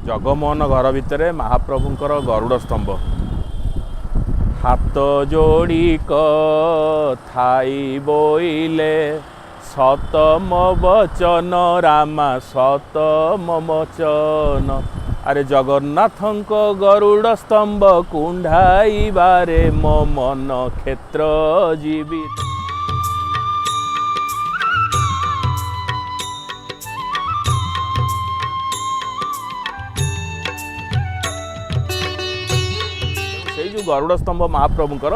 ଜଗମୋହନ ଘର ଭିତରେ ମହାପ୍ରଭୁଙ୍କର ଗରୁଡ଼ ସ୍ତମ୍ଭ। ହାତ ଯୋଡ଼ି ଥାଇ ବୋଇଲେ ସତ ମୋ ବଚନ, ରାମା ସତ ମୋ ବଚନ। ଆରେ ଜଗନ୍ନାଥଙ୍କ ଗରୁଡ଼ ସ୍ତମ୍ଭ କୁଣ୍ଢାଇବାରେ ମୋ ମନ କ୍ଷେତ୍ର ଯିବି। ସେଇ ଯେଉଁ ଗରୁଡ଼ ସ୍ତମ୍ଭ ମହାପ୍ରଭୁଙ୍କର,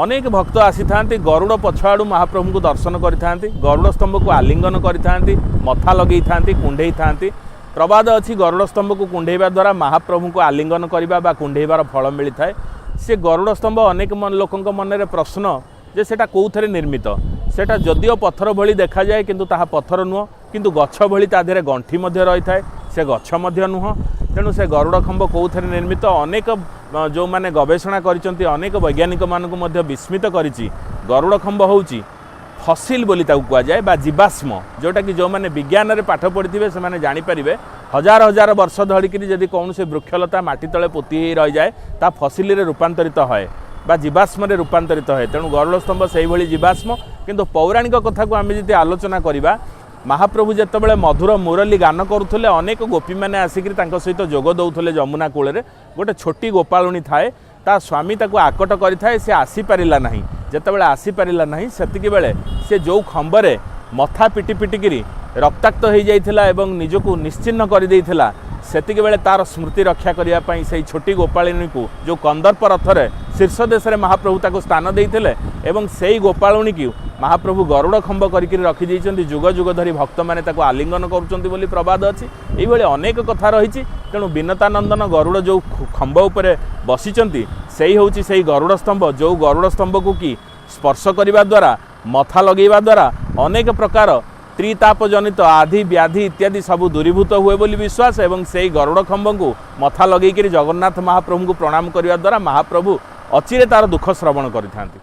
ଅନେକ ଭକ୍ତ ଆସିଥାନ୍ତି, ଗରୁଡ଼ ପଛଆଡ଼ୁ ମହାପ୍ରଭୁଙ୍କୁ ଦର୍ଶନ କରିଥାନ୍ତି, ଗରୁଡ଼ ସ୍ତମ୍ଭକୁ ଆଲିଙ୍ଗନ କରିଥାନ୍ତି, ମଥା ଲଗେଇଥାନ୍ତି, କୁଣ୍ଢେଇଥାନ୍ତି। ପ୍ରବାଦ ଅଛି, ଗରୁଡ଼ ସ୍ତମ୍ଭକୁ କୁଣ୍ଢେଇବା ଦ୍ୱାରା ମହାପ୍ରଭୁଙ୍କୁ ଆଲିଙ୍ଗନ କରିବା ବା କୁଣ୍ଢେଇବାର ଫଳ ମିଳିଥାଏ। ସେ ଗରୁଡ଼ ସ୍ତମ୍ଭ ଅନେକ ଲୋକଙ୍କ ମନରେ ପ୍ରଶ୍ନ ଯେ ସେଇଟା କେଉଁଥିରେ ନିର୍ମିତ। ସେଇଟା ଯଦିଓ ପଥର ଭଳି ଦେଖାଯାଏ, କିନ୍ତୁ ତାହା ପଥର ନୁହଁ, କିନ୍ତୁ ଗଛ ଭଳି ତା ଦେହରେ ଗଣ୍ଠି ମଧ୍ୟ ରହିଥାଏ, ସେ ଗଛ ମଧ୍ୟ ନୁହଁ। ତେଣୁ ସେ ଗରୁଡ଼ ଖମ୍ବ କେଉଁଥିରେ ନିର୍ମିତ, ଅନେକ ଯେଉଁମାନେ ଗବେଷଣା କରିଛନ୍ତି, ଅନେକ ବୈଜ୍ଞାନିକମାନଙ୍କୁ ମଧ୍ୟ ବିସ୍ମିତ କରିଛି। ଗରୁଡ଼ ଖମ୍ବ ହେଉଛି ଫସିଲ୍ ବୋଲି ତାକୁ କୁହାଯାଏ ବା ଜୀବାଶ୍ମ, ଯେଉଁଟାକି ଯେଉଁମାନେ ବିଜ୍ଞାନରେ ପାଠ ପଢ଼ିଥିବେ ସେମାନେ ଜାଣିପାରିବେ। ହଜାର ହଜାର ବର୍ଷ ଧରିକିରି ଯଦି କୌଣସି ବୃକ୍ଷଲତା ମାଟି ତଳେ ପୋତି ହେଇ ରହିଯାଏ, ତା ଫସିଲରେ ରୂପାନ୍ତରିତ ହୁଏ ବା ଜୀବାଶ୍ମରେ ରୂପାନ୍ତରିତ ହୁଏ। ତେଣୁ ଗରୁଡ଼ ସ୍ତମ୍ଭ ସେଇଭଳି ଜୀବାଶ୍ମ। କିନ୍ତୁ ପୌରାଣିକ କଥାକୁ ଆମେ ଯଦି ଆଲୋଚନା କରିବା, ମହାପ୍ରଭୁ ଯେତେବେଳେ ମଧୁର ମୁରଲୀ ଗାନ କରୁଥିଲେ, ଅନେକ ଗୋପୀମାନେ ଆସିକିରି ତାଙ୍କ ସହିତ ଯୋଗ ଦେଉଥିଲେ। ଯମୁନା କୂଳରେ ଗୋଟେ ଛୋଟି ଗୋପାଳୁଣୀ ଥାଏ, ତା ସ୍ୱାମୀ ତାକୁ ଆକଟ କରିଥାଏ, ସେ ଆସିପାରିଲା ନାହିଁ। ଯେତେବେଳେ ଆସିପାରିଲା ନାହିଁ, ସେତିକି ବେଳେ ସେ ଯେଉଁ ଖମ୍ବରେ ମଥା ପିଟି ପିଟିକିରି ରକ୍ତାକ୍ତ ହୋଇଯାଇଥିଲା ଏବଂ ନିଜକୁ ନିଶ୍ଚିହ୍ନ କରିଦେଇଥିଲା, ସେତିକି ବେଳେ ତାର ସ୍ମୃତି ରକ୍ଷା କରିବା ପାଇଁ ସେଇ ଛୋଟି ଗୋପାଳିନୀକୁ ଯେଉଁ କନ୍ଦର୍ପ ରଥରେ ଶୀର୍ଷ ଦେଶରେ ମହାପ୍ରଭୁ ତାକୁ ସ୍ଥାନ ଦେଇଥିଲେ ଏବଂ ସେଇ ଗୋପାଳୁଣୀକୁ ମହାପ୍ରଭୁ ଗରୁଡ଼ ଖମ୍ବ କରିକିରି ରଖିଦେଇଛନ୍ତି। ଯୁଗ ଯୁଗ ଧରି ଭକ୍ତମାନେ ତାକୁ ଆଲିଙ୍ଗନ କରୁଛନ୍ତି ବୋଲି ପ୍ରବାଦ ଅଛି। ଏଇଭଳି ଅନେକ କଥା ରହିଛି। ତେଣୁ ବିନତାନନ୍ଦନ ଗରୁଡ଼ ଯେଉଁ ଖମ୍ବ ଉପରେ ବସିଛନ୍ତି, ସେଇ ହେଉଛି ସେଇ ଗରୁଡ଼ ସ୍ତମ୍ଭ, ଯେଉଁ ଗରୁଡ଼ ସ୍ତମ୍ଭକୁ କି ସ୍ପର୍ଶ କରିବା ଦ୍ୱାରା, ମଥା ଲଗେଇବା ଦ୍ୱାରା ଅନେକ ପ୍ରକାର ତ୍ରିତାପ ଜନିତ ଆଧି ବ୍ୟାଧି ଇତ୍ୟାଦି ସବୁ ଦୂରୀଭୂତ ହୁଏ ବୋଲି ବିଶ୍ୱାସ। ଏବଂ ସେଇ ଗରୁଡ଼ ଖମ୍ବଙ୍କୁ ମଥା ଲଗେଇକିରି ଜଗନ୍ନାଥ ମହାପ୍ରଭୁଙ୍କୁ ପ୍ରଣାମ କରିବା ଦ୍ୱାରା ମହାପ୍ରଭୁ ଅଚିରେ ତାର ଦୁଃଖ ଶ୍ରବଣ କରିଥାନ୍ତି।